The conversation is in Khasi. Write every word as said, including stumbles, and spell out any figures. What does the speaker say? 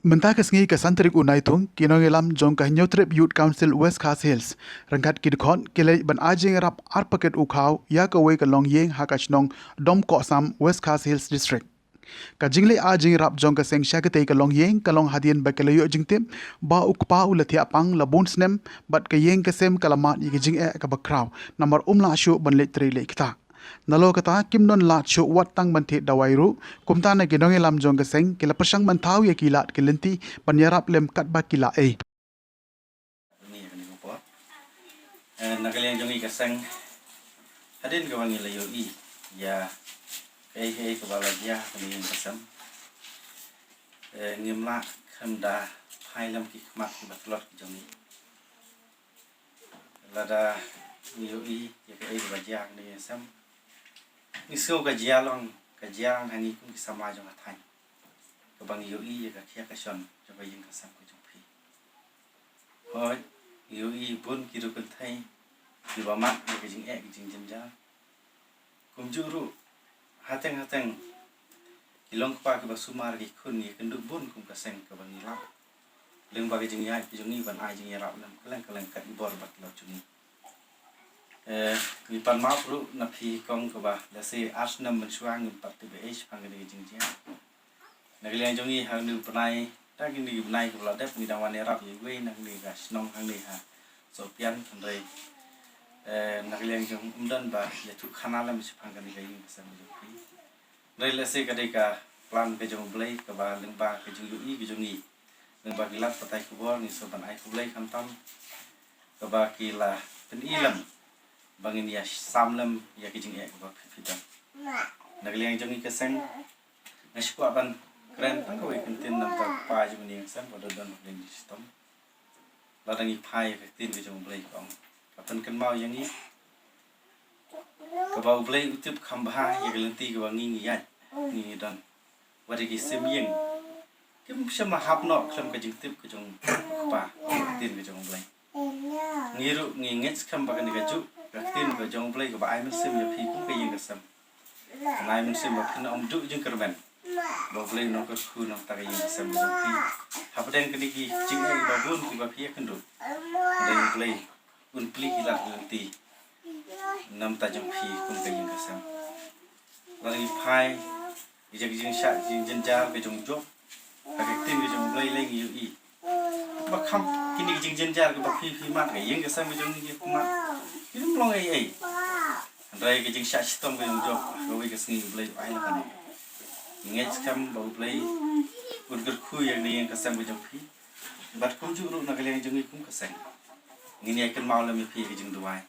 Mynta ka sngi ka san tarik u Naitung, ki nongïalam jong ka Hynñiewtrep Youth Council West Khasi Hills ryngkat ki dkhot ki la leit ban ai jingïarap ar paket u khaw ïa kawei ka longïing ha ka shnong Domkohsam, West Khasi Hills District. Ka jingleit ai jingïarap jong ka seng sha katei ka longïing ka long hadien ba ki la ïoh jingtip ba u kpa u la thiah pang la bun snem bad ka ïing ka sem ka la mad ïa ka jingeh kaba khraw namar um lah shuh ban leit trei leit ktah. Nalor kata kim don lad shuh wat tang ban thied dawai ruh, kumta na ki nongïalam jong ka seng ki la pyrshang ban thaw ïa ki lad ki lynti ban ïarap lem katba ki lah ei. Ni ka ni ka por. Eh, na ka liang jong ngi ka seng, hadien kaba ngi la ïohi ïa kaei kaei kaba la jia ha ka ni ka sem. Eh, ngim lah khlem da phai lem ki khmat kiba tlot ki jong ngi. Lada ngi ïohi ïa kaei kaba jia ha ka ni ka sem, ngi sngew ka jia long, ka jia lang ha ngi kum ki samla jong ka thaiñ, kaba ngi ïohi ïa ka khia ka shon jong ka ïing ka sem ka jong phi. Hooid, ngi ïohi bun ki riew kynthei kiba mad ïa ka jingeh ka jingjynjar. Kumjuh ruh, hateng hateng ki longkpa kiba sumar ki khun, ngi kynduh bun kum ka seng kaba ngi lah lyngba ka jingïaid ka jong ngi ban ai jingïarap lem kylleng kylleng kat i bor bad ki lok jong ngi. Eh, ngi pan map ruh na phi kong kaba lehse ar snem mynshuwa ngim pat tip ei shaphang kane ka jingjia. Na ka liang jong ngi hangne u bnai, da kine ki bnai kiba la dep ngi dang wan ïarap ïa iwei na kane ka shnong hangne ha Sohpian, hynrei, eh, na ka liang jong um don ba ïathuh khana lem shaphang kane ka ïing ka sem ka jong phi. Hynrei lehse ka dei ka plan ka jong U Blei kaba lyngba ka jingïohi ka jong ngi, lyngba ki lad pathai khubor, ngi sngewbha ban ai khublei khamtam kaba ki la pyni lem ba ngin ïa sam lem ïa ka jingeh kaba phi phi don. Na ka liang jong ngi ka seng, nga shu kwah ban kren tang kawei ka ktien namar ka kpa jong ngi ka seng ba don don ka ktien shitom. Lada ngi phai ïa ka ktien ka jong U Blei ka ong, ka pynkynmaw ïa ngi kaba U Blei u tip kham bha ïa ka lynti kaba ngi ngi ïaid ngi ngi don. Wat ïa ki sim ïing kim shym la hap noh khlem ka jingtip ka jong u kpa, ka ktien ka jong U Blei. Ngi ruh ngi ngeit skhem ba kane kajuh ka ktien ka jong U Blei kaba ai mynsiem ïa phi kum ka ïing ka sem, kan ai mynsiem ba phin ym duh jingkyrmen, ba U Blei un kyrkhu na ka bynta ka ïing ka sem ka jong phi. Hapdeng kine ki jingeh kiba bun kiba phi ïakynduh, U Blei un plie ki lad ki lynti na ka bynta jong phi kum ka ïing ka sem. Lada ngi phai ïa ka jingshah jingjynjar ka jong Job, ha ka ktien ka jong U Blei lei ngi ïohi ba kham kine ki jingjynjar kiba phi phi mad, ka ïing ka sem ka jong ngi ki mad, kim long ei ei. Hynrei ka jingshah shitom ka jong Job, ha kawei ka sngi U Blei u ai la kane. Ngi ngeit skhem ba U Blei un kyrkhu ïa kane ka ïing ka sem ka jong phi. Bad kumjuh ruh na ka liang jong ngi kum ka seng, ngin ïa kynmaw lem ïa phi ka jingduwai.